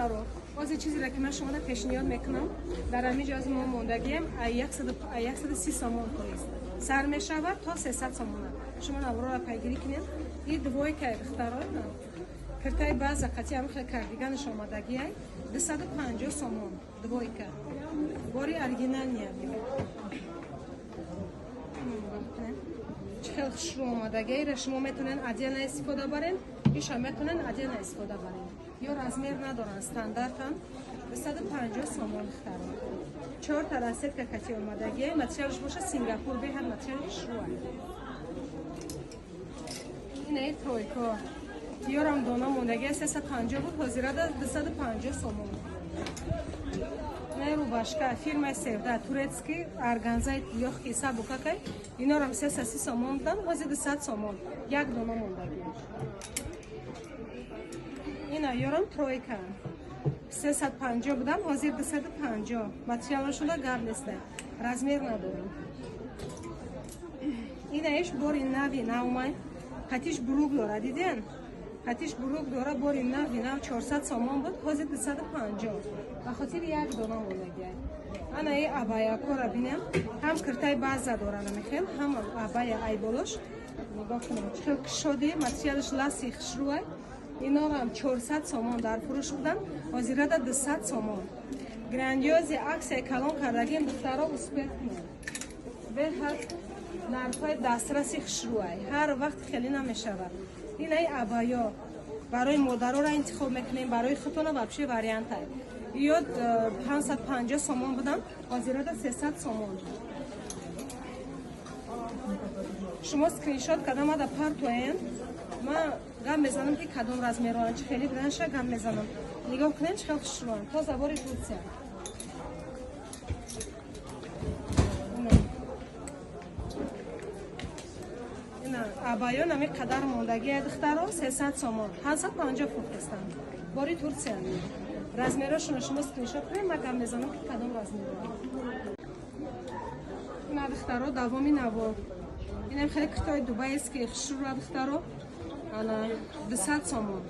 Духтаро, боз чизеро ки ман шуморо пешниҳод мекунам, дар ҳамин ҷо аз мо мондагием 130 сомон тоист сар мешавад то 300 сомона. Шумо навроро пайгирӣ кунед. И двойка духтаро, киртаи баъза қатъи ҳам хел кардиганаш омадагиай 250 сомон двойка. Бори оригиналния. Чӣ хел хушрӯ омадагиайра шумо метавонед отдельно истифода барен, иша метавонед отдельно истифода барен. Ё размер надоранд, стандартан 250 сомон духтаро. Чорта расцветка кати омадагиай, материалш боша Сингапур, беҳад материали хушрӯа. Инаи тройко. Ёрам дона мондагиай 350 буд, ҳозирада 250 сомон. Инаи рубашка фирмаи Севда, турецкий органзаи лёгкий сабукакай. Инорам 330 сомон будан, ҳозир 200 сомон. Як дона мондагиай. Ина ёрам тройка. 350 будам, ҳозир 250. Материалашонда гап нест. Размер надорам. Инаиш бори нави навмай. Қатиш бурук дора, диден? Қатиш бурук дора, бори нави нав 400 сомон буд, ҳозир 250. Ба хотири як дона мондагиай. Ана и абаякора бинем, ҳам киртаи баъза дора намехел, ҳам абая айболош. Нигоҳ кунем, чӣ хел кушоди, материалаш ласи хушрӯай. Инорам 400 сомон дар фурӯш будан, ҳозирада 200 сомон. Грандиози аксияи калон кардагим духтаро успех кунед. Беҳад нархҳои дастраси хушрӯай. Ҳар вақт хеле намешавад. Инаи абаё барои модарора интихоб мекунем, барои худтона вообще вариантай. Ё 550 сомон будан, ҳозирада 300 сомон. Шумо скриншот карда мада партоен. Ман гам мезанам ки кадом размерон, чӣ хеле буданша гам мезанам. Нигоҳ кунед чӣ хел хушрӯан. То забори Турция. Ина абаё нами қадар мондагия духтаро 300 сомон. 750 фурӯхтастанд. Бори Турция. Размерошонро шумо скриншот кунед, ман гам мезанам ки кадом размерон. Ина духтаро давоми наво. Инам хеле китои дубайски хушрӯа духтаро. Ана 200 сомон.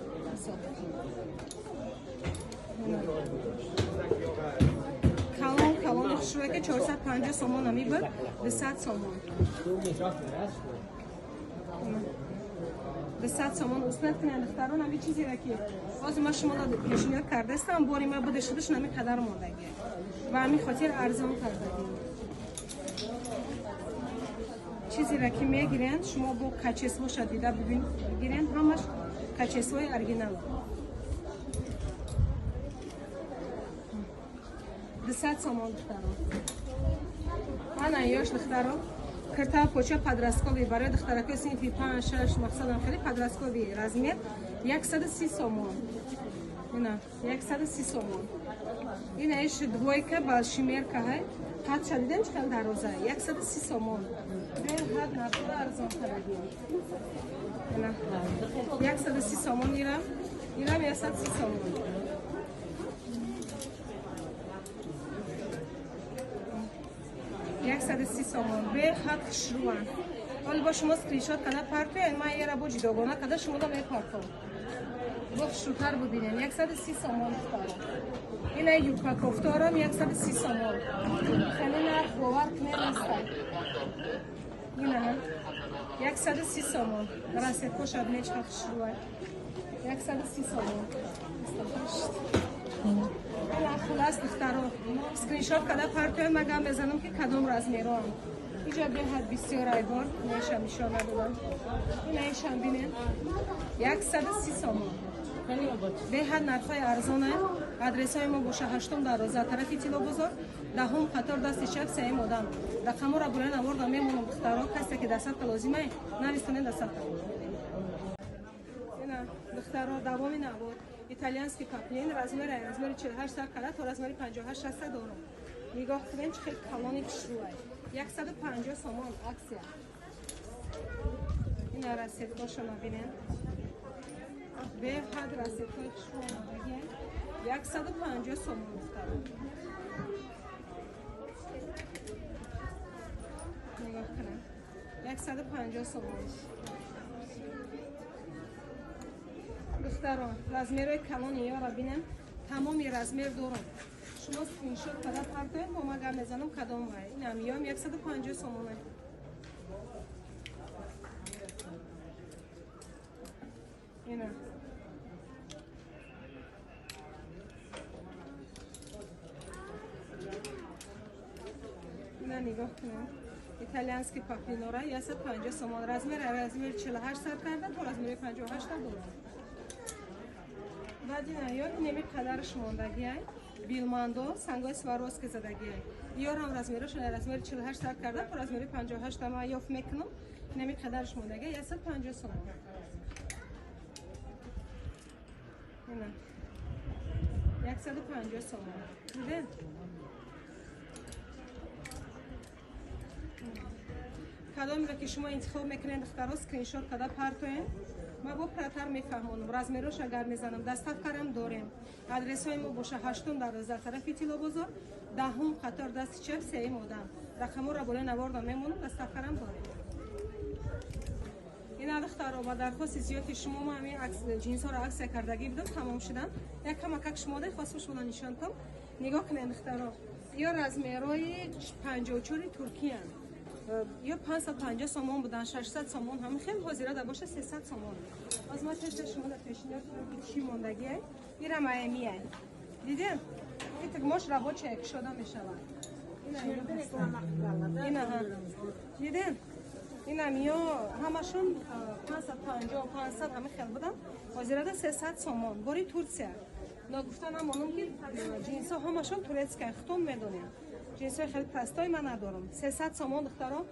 Калон калони хушрӯа ки 450 сомон ами буд, 200 сомон. 200 сомон уснат кунед духтарон. Ами чизеро ки боз ман шуморо пешниҳод кардастам, бори ма буде шудаш нами қадар мондагӣ. Ва ҳамин хотир арзон кардагӣ. Чизеро ки мегиранд, шумо бо качествоша дида бигиранд, ҳамаш качествои оригинал. 200 сомон духтарон. Ана ёш духтарон, кирта поча подростковый барои духтаракои синфи 5, 6, мақсадам хеле подростковый размер 130 сомон. Ина 130 сомон. Ина иш двойка ба шимерка ҳай. Қадша дидем чӣ хел дароза? 130 сомон. Беҳад нархро арзон кардагӣ. Ина 130 сомон ирам. Ирам 130 сомон. 130 сомон. Беҳад хушрӯанд. Ҳоло бо шумо скриншот карда партояд, ман яра бо ҷудогона карда шуморо мепартом. Бо хушрӯтар бубинем. 130 сомон духтарон. Ина юбка кофторам 130 сомон. Хеле нарх бовар кунед нестад. Ина 130 сомон. Расцветкоша бинед чӣ хел хушрӯа. 130 сомон. Ина хулас духтаро. Скриншот карда партояд, ман гам мезанам ки кадом размерон. Иҷа беҳад бисёр айбор, нешам нишон надодам. Ина ишам бинед. 130 сомон. Беҳад нархҳои арзонанд. Адресҳои мо боша 8 дароза тарафи Тилобозор, 10 қатор дасти чап, 3 одам. Рақамҳоро бурен аворда мемонам духтаро, касе ки дастсадка лозимае, нависонед дастсадка. Ина духтаро давоми навор. Итальянский поплин размери 48 сар карда то размери 58 60 дорам. Нигоҳ кунед чӣ хел калони хушрӯай. 150 сомон аксия. Ина расцветкошона бинед. Беҳад расцветкои хушрӯ омадагианд. 150 сомон духтарон. Нигоҳ кунед. 150 сомон. Духтарон, размерҳои калони ёро бинем. Тамоми размер дорам. Шумо скриншот када партоед, бо ма гап мезанам кадом вай. Инам ём 150 сомона. Ина. Ина нигоҳ кунед. Итальянский поплинора 150 сомон. Размер 48 сар карда то размери 58 та дорам. Баъд ина ё инеми қадарш мондагиай. Билмандо сангои Сваровски задагиай. Ёрам размераш размери 48 сар карда то размери 58 та ман ёфт мекунам. Инеми қадарш мондагиай 150 сомон. Ина 150 сомон. Дидед? Кадомеро ки шумо интихоб мекунед, духтаро, скриншот када партоен. Ма бо пратар мефаҳмонам. Размерош агар мезанам, доставкарам дорем. Адресҳои мо боша 8 дар тарафи Тилобозор, 10 қатор дасти чап, 3 одам. Рақамҳоро болои наворда мемонам, доставкарам дорем. Ина духтаро, ба дархости зиёди шумо ма ҳамин ҷинсҳоро аксия кардагӣ будам, тамом шудам. Як камакак шумо дай хостам шуморо нишон кунам. Нигоҳ кунед, духтаро. Ё размерҳои 54 туркиянд. Ё 550 сомон будан, 600 сомон, ҳамин хел ҳозира да боша 300 сомон. Аз ма тезда шумо да пешниҳод кунам ки чӣ мондагиай. Ира майамиай. Дидем? Ин тигмош рабочая кушода мешавад. Ина ҳа. Дидем? Инам ё ҳамашон 550, 500 ҳамин хел будан. Ҳозира да 300 сомон. Бори Турция. Ногуфта намонам ки ҷинсҳо ҳамашон турецкая, худтон медонем. Ҷинсҳои хеле простой ман надорам. 300 сомон, духтаро.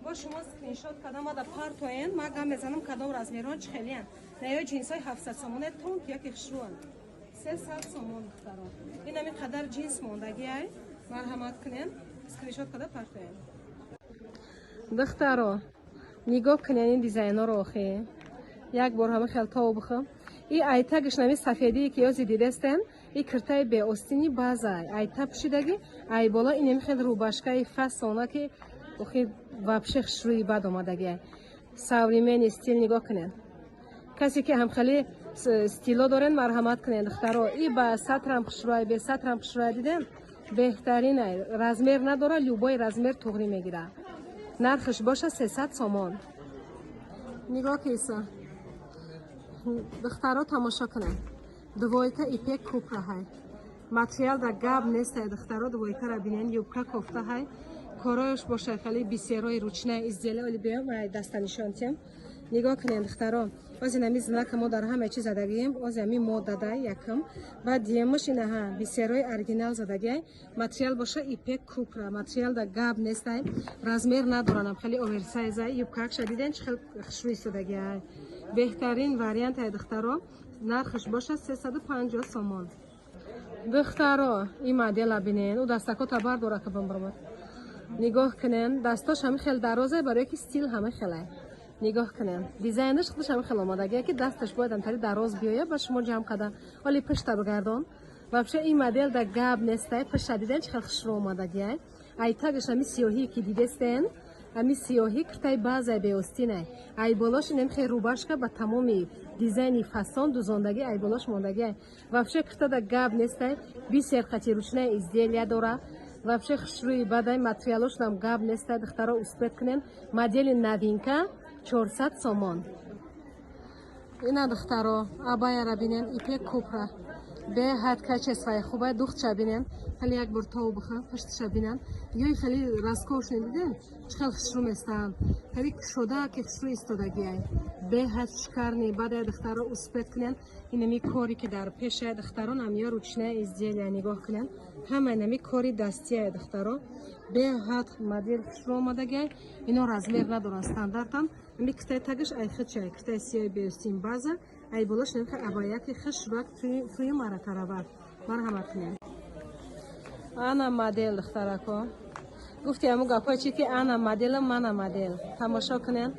Бо шумо скриншот кардам, ма да партоен, ма гам мезанам кадом размерҳо чӣ хелиянд. На ё ҷинсҳои 700 сомоне тонк яки хушрӯанд. 300 сомон, духтаро. Ин ҳамин қадар ҷинс мондагиай. Марҳамат кунен, скриншот карда партоен. Духтаро, нигоҳ кунен ин дизайнҳоро охи. Як бор ҳама хел тов бихӯм. И айтагиш нами сафедие ки ёзи дидестен, и киртаи беостини базай. Айта пӯшидаги, ай боло инем хел рубашкаи фасона ки охи вообще хушрӯи бад омадагиай. Современный стиль нигоҳ кунед. Касе ки ҳамхели стило дорен, марҳамат кунед, духтаро. И ба сатрам хушрӯай, бе сатрам хушрӯай, дидем? Беҳтаринай. Размер надора, любой размер туғрӣ мегирад. Нархш боша 300 сомон. Нигоҳ киса. Духтаро тамошо кунед. Двойка ипек купра ҳай. Материал да гап нестай, духтаро, двойкара бинен, юбка кофта ҳай. Корояш боша хеле бисерои ручная изделия, оли биём ай даста нишон тиҳам. Нигоҳ кунед, духтаро. Ози нами знака мо дар ҳама чиз задагием, ози ҳами мода да якм. Баъд диемаш ина ҳа, бисерои оригинал задагиай. Материал боша ипек купра, материал да гап нестай. Размер надоранам, хеле оверсайз ай. Юбкакша диден чӣ хел хушрӯй истодагиай. Беҳтарин вариант ай, духтаро. Нархш боша 350 сомон. Духтаро, ин модела бинен, ӯ дастако табар дора ки бимбарад. Нигоҳ кунен, дастош ҳами хел дарозай, барои ки стил ҳама хелай. Нигоҳ кунен, дизайнаш худаш ҳами хел омадагия ки дасташ бояд амтари дароз биёяд, ба шумо ҷамъ када. Оли пушта бигардон. Вообще ин модел да гап нестай, пушта диден чӣ хел хушрӯ омадагиай. Ай тагаш ҳами сиёҳие ки дидестен, ҳами сиёҳӣ киртаи баъзай беостинай. Ай болош инем хел рубашка ба тамоми дизайни фасон дузондагӣ, ай болош мондагиай. Вообще кирта да гап нестай, бисер қати ручная изделия дора. Вообще хушрӯи бадай, материалошнам гап нестай, духтаро успеть кунен. Модели новинка 400 сомон. Ина духтаро, абаяра бинен, ипек купра. Беҳад качествои хубай, духтша бинен. Хеле як бор тов бихӯ, пуштша бинен. Ёи хеле раскошне диден, чӣ хел хушрӯ местанд. Хеле кушода ки хушрӯ истодагиай. Беҳад шикарни, бадай, духтаро, успеть кунен. Инами кори ки дар пешай, духтаро, намё ручная изделия нигоҳ кунен. Ҳама инами кори дастияй, духтаро. Беҳад модел хушрӯ омадагиай. Ино размер надоранд, стандартан. Ами китаи тагиш ай хичай, китаи сиёи беостин база. Ай болош намхе абаяки хушрӯак туи маракаравар. Марҳамат кунен. Ана модел, духтарако. Гуфти ҳамун гапҳои чи ки ана модела, мана модел. Тамошо кунен.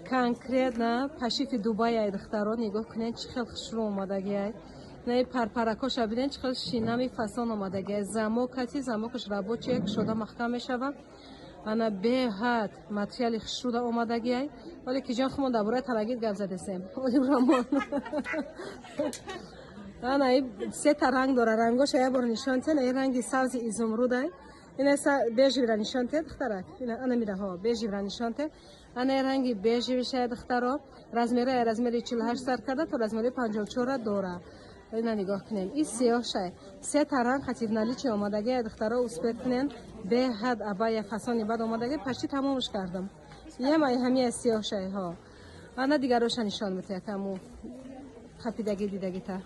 Конкретно пашифи Дубай ай, духтаро, нигоҳ кунен чӣ хел хушрӯ омадагиай. Наи парпаракоша бинен чӣ хел шинами фасон омадагиай. Замок ҳати, замокаш рабочия, кушода маҳкам мешавад. Ана беҳад материали хушрӯда омадагиай. Вале ки ҷон хумон дар бораи талагид гап задесем. Оли ромон. Ана сета ранг дора, рангоша як бор нишон тен. Ин ранги сабзи изумрудай. Ина бежевира нишон те, духтарак. Ана мираҳо бежевира нишон те. Ана ранги бежевиша, духтаро. Размера размери 48 сар карда то размери 54 дора. Ина нигоҳ кунем. И сиёҳшай. Сета ранг хати в наличии омадаги, духтаро, успеть кунен. Беҳад абая фасони бад омадаги, почти тамомш кардам. Ям ай ҳамия сиёҳшай ҳо. Ана дигароша нишон бите, каму хапидаги дидагита.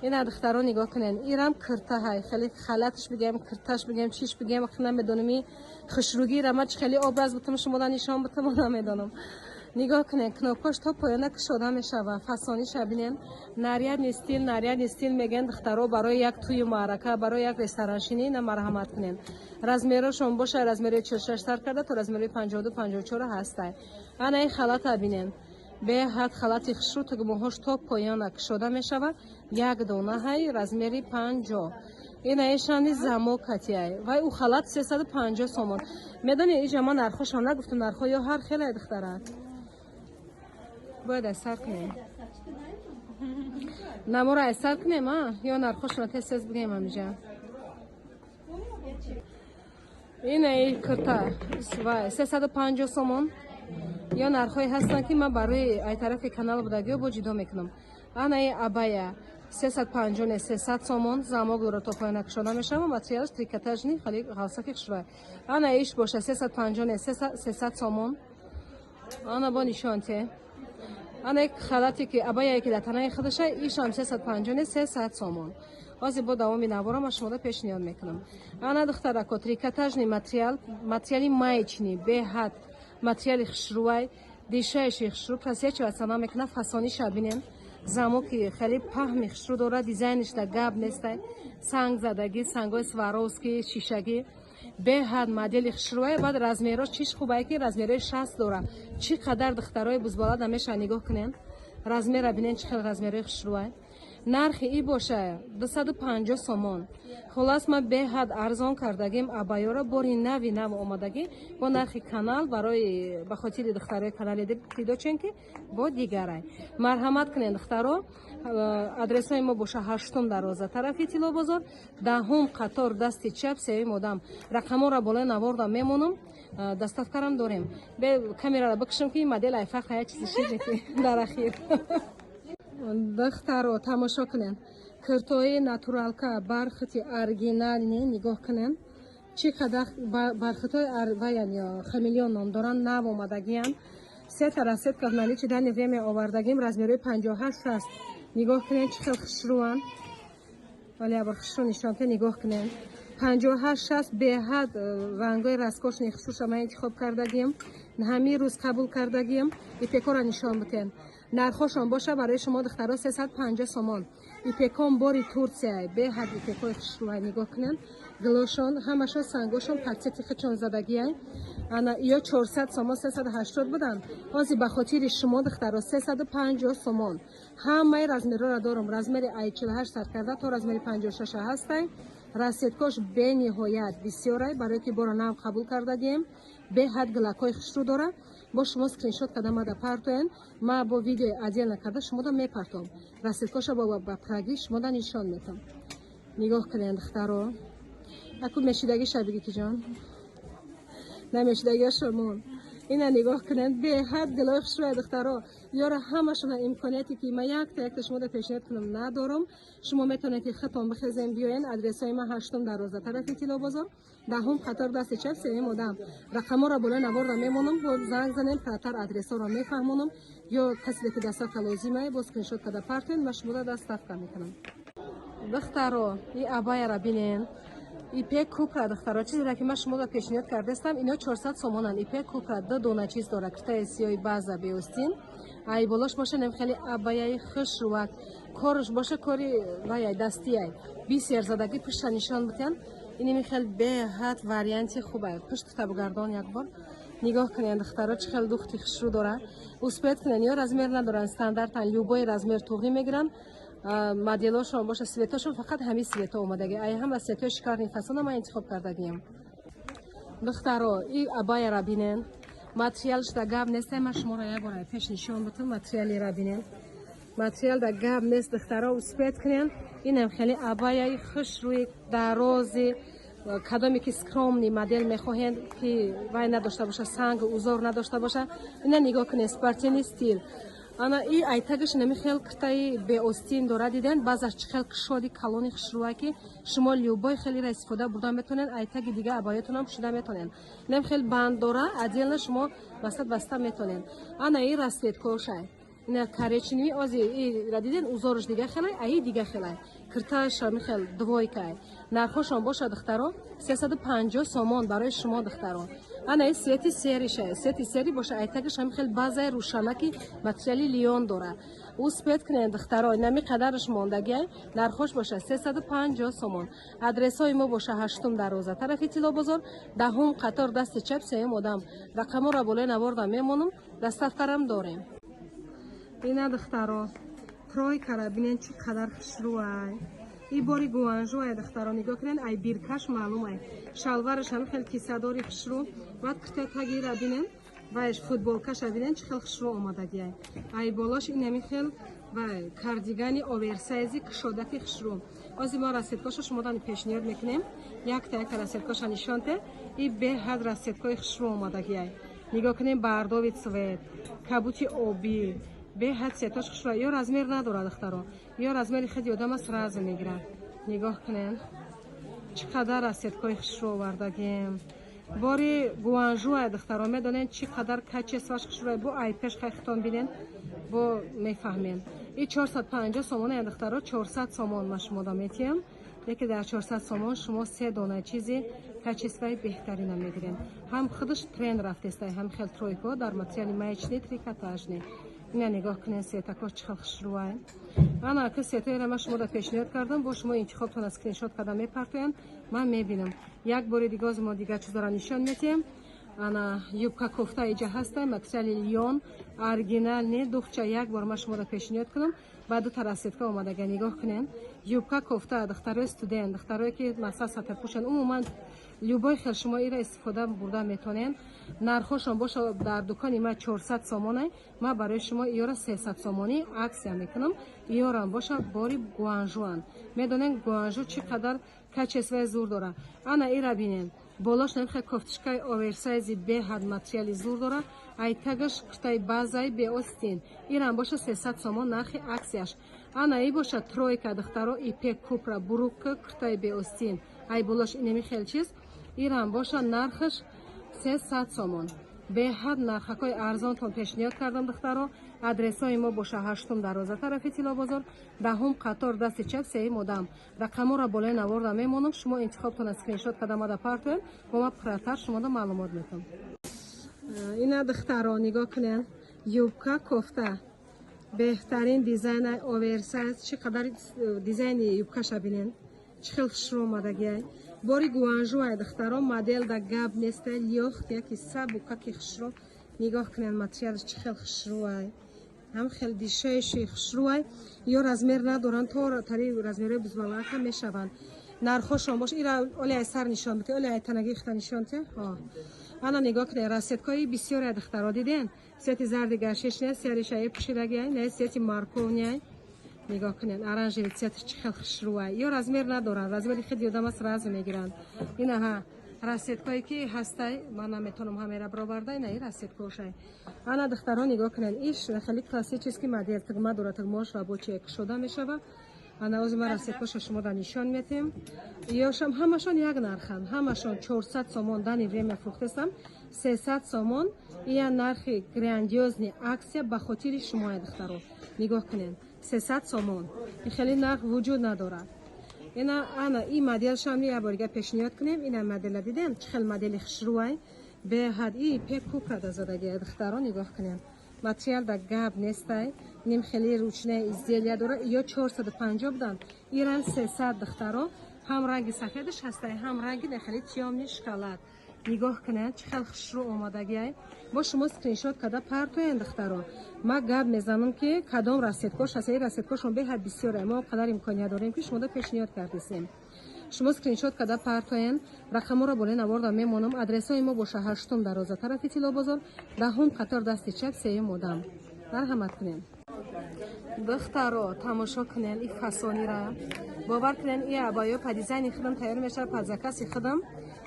Ина, духтаро, нигоҳ кунен. Ирам кирта ҳай, хеле халатш бигем, кирташ бигем, чиш бигем, намедонам. И хушругӣ ма хеле образ бутам, шумода нишон бутам, намедонам. Нигоҳ кунен, кнопкош то поёна кушода мешава. Фасониша бинен. Нарядный стиль, нарядный стиль мегӯянд, духтаро, барои як тӯю маърака, барои як рестораншинӣ ина марҳамат кунен. Размерошон боша размери 46 сар карда то размери 52, 54 ҳастай. Ана ин халата бинен. Беҳад халати хушрӯ, тугмаҳош то поёна кушода мешавад. Як дона ҳай, размери 50. Ина ишани замок катияй. Вай ӯ халат 350 сомон. Медони, иҷа ман нархошам нагуфтам, нархҳо ё ҳар хеле, духтарак. Бояд айсар кунем. Намора айсар кунем, а? Ё нархошона тез тез бигем ҳамиҷа. Ина и кирта вай 350 сомон. Ё нархҳое ҳастанд, ки ман барои ай тарафи канал будагиё бо ҷудо мекунам. Ана и абая 350 не, 300 сомон. Замок дора, то поёна кушода мешава. Материалаш трикотажный, хеле ғалсаки хушрӯй. Ана иш боша 350 не, 300 сомон. Ана бо нишонте. Ана як халате ки абаяе ки дар танаи худаша, ишам 350 не, 300 сомон. Ҳозир бо давоми навора ма шумода пешниҳод мекунам. Ана, духтарако, трикотажный материал, материали маечный, беҳад материали хушрӯвай, дишаеши хушрӯ, просвечиваться намекунад. Фасониша бинен. Замоки хеле паҳми хушрӯ дорад, дизайниш да гап нестай. Санг задагӣ, сангҳои Сваровски, шишагӣ. Беҳад модели хушрӯвай. Баъд размерош чиш хубае, ки размерои 60 дора. Чӣ қадар духтарои бузбола намешавад, нигоҳ кунен. Размера бинен, чӣ хел размерои хушрӯвай. Нархи и боша 250 сомон. Хулас, ман беҳад арзон кардагим абайёро. Бори нави нав омадагӣ, бо нархи канал, барои ба хотири духтарои канали дидочен, ки бо дигарай. Марҳамат кунен, духтаро. Адресҳои мо боша: ҳаштум дарвоза, тарафи Тилобозор, 10-ум қатор, дасти чап, сеюм одам. Рақамҳоро болои наворда мемонам. Доставкарам дорем. Бе камерара бикушам, ки модел айфақ як чизи шиде, ки дар ахир. Духтаро, тамошо кунен. Киртои натуралка, бархати оригинальный, нигоҳ кунен, чӣ қадар бархатҳои ваян ё хамелеон ном доранд, нав омадагиян. Сета расцветка в наличии данный время овардагим, размерои 58, 60. Нигоҳ кунен, чӣ хел хушрӯанд. Вале ябор хушрӯ нишонте, нигоҳ кунен. 58, 60, беҳад рангҳои роскошный хушрӯша ман интихоб кардагим. Ҳамин рӯз қабул кардагим. Ипекора нишон бутен. Нархошон боша барои шумо, духтаро, 350 сомон. Ипекон бори Турсия, беҳад ипекои хушрӯай, нигоҳ кунен. Гилошон ҳамашон, сангошон патсети хичон задагиай. Ана ё 400 сомон, 380 буданд. Ҳозир ба хотири шумо, духтаро, 350 сомон. Ҳамаи размерҳоро дорам. Размери ай 48 сар карда то размери 56 ҳастай. Расцветкош бениҳоят бисёрай, барое ки бора нав қабул кардагием. Беҳад гилакҳои хушрӯ дора. Бо шумо скриншот карда мада партоен, ма бо видеои отдельно карда шумода мепартом. Расцветкоша бо ба праги шумода нишон метам. Нигоҳ кунен, духтаро. Аку мешидагиша биги, ки ҷон намешидагиа шумон. Ина нигоҳ кунед, беҳад дилои хушрӯя, духтаро. Ёра ҳамашона имконияте, ки ман якта якта шумода пешниҳод кунам, надорам. Шумо метавонед, ки худтон бихезем, биёен. Адресҳои ман: ҳаштум дарвоза, тарафи Тилобозор, 10-ум қатор, дасти чап, сеюм одам. Рақамҳоро болои наворда мемонам, бо занг занем, пратар адресҳоро мефаҳмонам. Ё касе ки доставка лозимае, бо скриншот карда партоен, ман шумода доставка мекунам. Духтаро, и абаяра бинен. Ипек купра, духтаро, чизеро ки ман шуморо пешниҳод кардастам, ино 400 сомонанд. Ипек купра ду дона чиз дора: киртаи сиёи база беостин, ай болош боша нем хеле абаяи хушрӯвак. Корш боша кори ваяй дастияй, бисер задагӣ. Пушта нишон бутян. Иними хел беҳад варианти хубай. Пушт табгардон, як бор нигоҳ кунед, духтаро, чӣ хел духти хушрӯ дора. Успеть кунед, ё размер надоранд, стандартан, любой размер туғрӣ мегиранд. Моделошон боша, цветошон фақат ҳамин цвето омадаги. Ай ҳама цветои шикарный фасона ман интихоб кардагиям. Духтаро, и абаяра бинен. Материалш да гап нестай, ман шуморо як бора пеш нишон бутам. Материалера бинен. Материал да гап нест, духтаро, успеть кунен. Инам хеле абаяи хушрӯи дарози, кадоме ки скромный модель мехоҳед, ки вай надошта боша, санг узор надошта боша. Ина нигоҳ кунед, спортивный стиль. Ана и айтагаш нами хел киртаи беостин дора, диден, баъзаш чӣ хел кушоди калони хушрӯа, ки шумо любой хелира истифода бурда метонед, айтаги дига абаётонам пӯшида метонед. Инам хел банд дора, отдельно шумо васат баста метонед. Ана и расцветкошай, ина коричневый ози ира диден, узорш дига хелай, аи дига хелай, киртааш хел двойкай. Нархошон боша, духтаро, 350 сомон барои шумо, духтаро. Ана и цвети серый ша, цвети серый боша, айтагаш ҳами хел базаи рӯшанаки материали лён дора. Успеть кунед, духтаро, инами қадараш мондагиай. Нархош боша 350 сомон. Адресҳои мо боша: ҳаштум дарвоза, тарафи Тилобозор, 10-ум қатор, дасти чап, сеюм одам. Рақаморо болои наворда мемонам, доставкарам дорем. Ина, духтаро, тройкара бинен, чӣ қадар хушрӯай. И бори Гуанжуай, духтаро, нигоҳ кунен, ай биркаш маълум ай. Шалвараш ҳам хел кисадори хушрӯ. Баъд кирта тагира бинен, вайш футболкаша бинен, чӣ хел хушрӯ омадагиай. Ай болош инами хел вай кардигани оверсайзи кушодаки хушрӯ. Ози мо расцветкоша шумодан пешниҳод мекунем. Якта якта расцветкоша нишонте. И беҳад расцветкои хушрӯ омадагиай. Нигоҳ кунем, бордовый цвет, кабути обӣ, беҳад цветош хушрӯ. Ё размер надорад, духтаро, ё размери хеди одама сразу мегирад. Нигоҳ кунен, чӣ қадар расцветкои хушрӯ овардагем. Бори Гуанжуай, духтаро, медонен, чӣ қадар качествоаш хушрӯай. Бо ай пеш хайхтон бинен, бо мефаҳмем. И 450 сомон, духтаро, 400 сомон ма шумода метиҳам. Яке дар 400 сомон шумо се дона чизи качествои беҳтарина мегирем. Ҳам худаш тренд рафтестай, ҳам хел тройко дар материали маечный трикотажный. Ина нигоҳ кунед, цветако чӣ хел хушрӯай. Ана ки цветоеро ман шуморо пешниҳод кардам, бо шумо интихобтон скриншот карда мепартоянд, ман мебинам. Як бори дига оз мо дигар чизоро нишон метиҳем. Ана юбка кофта иҷа ҳаста, материали лён, оригинальный духча. Як бор ман шуморо пешниҳод кунам. Ба дута расцветка омадага, нигоҳ кунед. Юбка кофта, духтарои студент, духтарое ки масал сатарпӯшанд, умуман любой хел шумо ира истифода бурда метонед. Нархошон боша дар дукони ма 400 сомонай, ма барои шумо иёра 300 сомонӣ акция мекунам. Иёрам боша бори Гуанжуан. Медонед, Гуанжу чӣ қадар качествои зур дора. Ана ира бинед, болош намихе кофточкаи оверсайзи, беҳад материали зур дора. Айтагаш куртаи базаи беостин. Ирам боша 300 сомон нархи акцияш. Ана и боша тройка, духтаро, ипек купра, брюки, куртаи беостин, ай болош инеми хел чиз. Ирам боша нархаш 300 сомон. Беҳад нархакҳои арзонтон пешниҳод кардам, духтаро. Адресҳои мо боша: ҳаштум дарвоза, тарафи Тилобозор, 10-ум қатор, дасти чап, сеюм одам. Рақаморо болои наворда мемонам, шумо интихобтона скриншот карда мада партоед, бо ма пурратар шумода маълумот метам. Ина, духтаро, нигоҳ кунед, юбка кофта, беҳтарин дизайна, оверсайз. Чӣ қадар дизайни юбкаша бинен, чӣ хел хушрӯ омадагиай. Бори Гуанжуай, духтаро, модел да гап неста, лёгкий, яки сабукаки хушрӯ. Нигоҳ кунед, материалш чӣ хел хушрӯай, ҳам хел дешевый хушрӯай. Ё размер надоранд, то тари размерҳои бузбалака мешаванд. Нархошон бош, ира оли ай сар нишон бите, оли ай танаги хта нишон те. Ана нигоҳ кунед, расцветкои бисёре, духтаро, диден. Цвети зарди гаршиш не, серый шае пӯшидагиай, не, цвети морковный. Нигоҳ кунед, оранжевый цвет чӣ хел хушрӯай. Ё размер надоранд, размери хеле одама сразу мегиранд. Инаҳа расцветкое ки ҳастай, ман наметонам ҳамера бароварда. Ина и расцветкошай. Ана, духтаро, нигоҳ кунед, иш хеле классический модель, тугма дора, тугмош рабочая, кушода мешава. Ана ози ман расцветкоша шумода нишон метем. Ёшам ҳамашон як нарханд, ҳамашон 400 сомон. Данный время фурӯхтестам 300 сомон. Ия нархи грандиозный акция ба хотири шумоя, духтаро. Нигоҳ кунед, 300 сомон, ин хеле нарх вуҷуд надорад. Ина ана и моделшам як борига пешниҳод кунем. Ина модела дидем, чӣ хел модели хушрӯай, беҳад и пек купрада задаги. Духтаро, нигоҳ кунем, материал да гап нестай, ним хеле ручная изделия дора. Ё 450 буданд, иран 300, духтаро. Ҳам ранги сафедаш ҳастай, ҳам ранги хеле тёмный шоколад. Нигоҳ кунед, чӣ хел хушрӯ омадагиай. Бо шумо скриншот карда партоен, духтаро. Ма гап мезанам, ки кадом расцветкош ҳаст. И расцветкошон беҳад бисёре, мо қадар имконият дорем, ки шумода пешниҳод кардисем. Шумо скриншот карда партоен, рақаморо болои наворда мемонам. Адресҳои мо боша: ҳаштум дарвоза, тарафи Тилобозор, 10-ум қатор, дасти чап, сеюм одам. Марҳамат кунем. Духтаро, тамошо кунен и фасонира. Бовар кунен, и абайо по дизайни худам тайёр мешавад, по закази худам,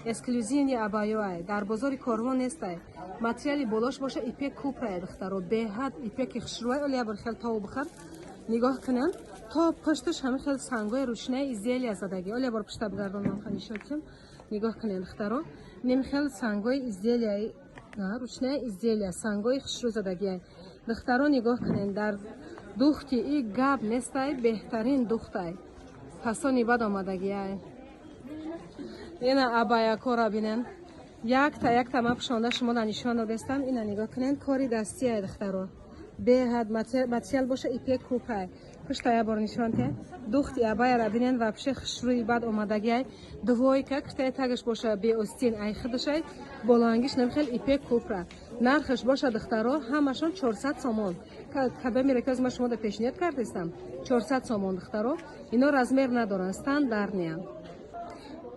эксклюзивный абайо ай. Дар бозори Корвон нестай. Материали болош боша ипек купрай, духтаро. Беҳад ипеки хушрӯай, оли ябор хел тову бихар. Нигоҳ кунен, то пушташ ҳама хел сангои ручная изделия задагӣ. Оли ябор пушта бигардонам, нишон кунем. Нигоҳ кунен, духтаро. Нем хел сангои изделия, ручная изделия, сангои хушрӯ задагӣ. Духтаро, нигоҳ кунен, дар духти и гап нестай, беҳтарин духтай. Фасони бад омадагиай. Ина абаякора бинен. Якта якта ма пушонда шумо да нишон додестам. Ина нигоҳ кунен, кори дастиай, духтаро. Беҳад материал боша ипек купрай. Пушта я бор нишон те. Духти абаяра бинен, вообще хушрӯи бад омадагиай. Двойка, китаи тагаш боша беостин ай худашай, болоангиш намхел ипек купра. Нархаш боша, духтаро, ҳамашон 400 сомон. Кадомере ки ма шумо да пешниҳод кардистам, 400 сомон, духтаро. Ино размер надоранд, стандартныянд.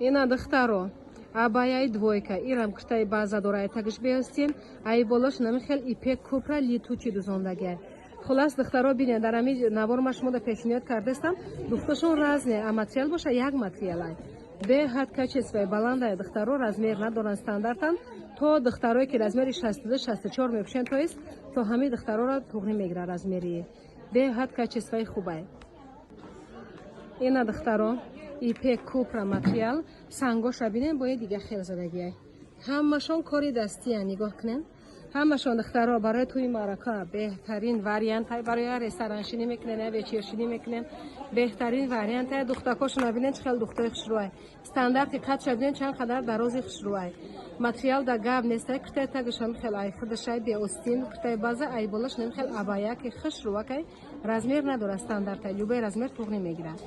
Ина, духтаро, абаяи двойка, ирам китаи база дора, ай тагаш беостин, ай болош намхел ипек купра летучий дузондагиай. Хулас, духтаро, бинед, дар ами навор ма шумо да пешниҳод кардастам, духташон разные, а материал боша як материалай. Беҳад качествои баландай, духтаро, размер надоранд, стандартан. То духтарое ки размери 62, 64 мепӯшанд, то есть то ҳамаи духтароро туғрӣ мегирад размери. Беҳад качествои хубай. Ина, духтаро, ипек купра материал, сангоша бинен, бояд дига хел задагиай. Ҳамашон кори дастиян, нигоҳ кунен. Ҳамашон, духтаро, барои тӯи маърака беҳтарин вариант, барои рестораншинӣ мекунен, вечершинӣ мекунен, беҳтарин вариант. Духтакошона бинен, чӣ хел духтои хушрӯай. Стандарти қадша бинен, чанд қадар дарози хушрӯай. Материал да гап нестай, куртаи тагашам хел ай худашай беостин, куртаи база, ай болаш нем хел абая ки хушрӯакай, размер надорад, стандартай, любой размер туғрӣ мегирад.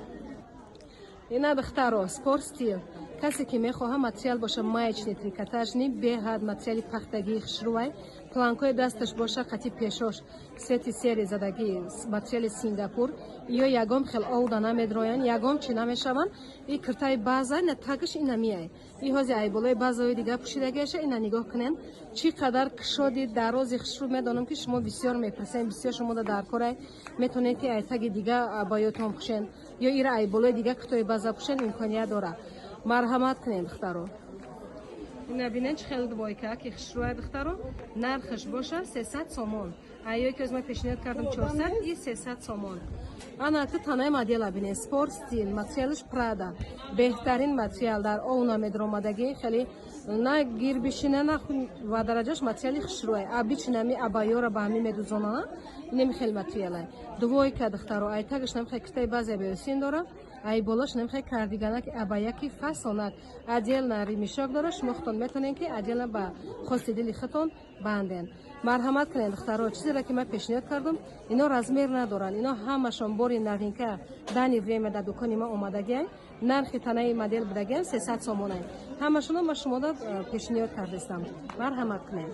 Ина, духтаро, спорт стил. Касе ки мехоҳа, материал боша маечный трикотажный, беҳад материали пахтагии хушрӯай. Планкои дасташ боша қати пешош сети сери задагӣ, материали Сингапур. Ё ягон хел овда намедроянд, ягон чи намешаванд. И киртаи база, ина тагаш ина миай. И ҳози айболои базаои дига пӯшидагиаша. Ина нигоҳ кунен, чӣ қадар кушоди дарози хушрӯ. Медонам, ки шумо бисёр мепурсен, бисёр шумо да даркорай. Метавонед, ки ай таги дига абаётон пӯшен ё ира айболои дига куртои база пӯшен, имконият дорад. Марҳамат кунем, духтаро. Ина бинен, чӣ хел двойка ки хушрӯя, духтаро. Нархаш боша 300 сомон. Айёе ки ма пешниҳод кардам 400, и 300 сомон. Ана ки танаи модела бинен, спорт стил, материалаш Прада, беҳтарин материал, дар ов намедромадагӣ, хеле на гир бишина, на ва дараҷаш материали хушрӯя. Обычно ми абайёра ба ҳамин медузонана, инеми хел материалай. Двойка, духтаро, ай тагаш намхел китаи база беосин дора, ай болош намхел кардиганак, абаяки фасонак, отдельно ремешок дора. Шумо худтон метавонед, ки отдельно ба хости дили худтон банден. Марҳамат кунед, духтаро. Чизеро ки ман пешниҳод кардам, ино размер надоранд, ино ҳамашон бори новинка, данный время дар дукони ма омадагиан. Нархи танаи модел будагиан 300 сомонай. Ҳамашонро ма шумода пешниҳод кардастам, марҳамат кунед.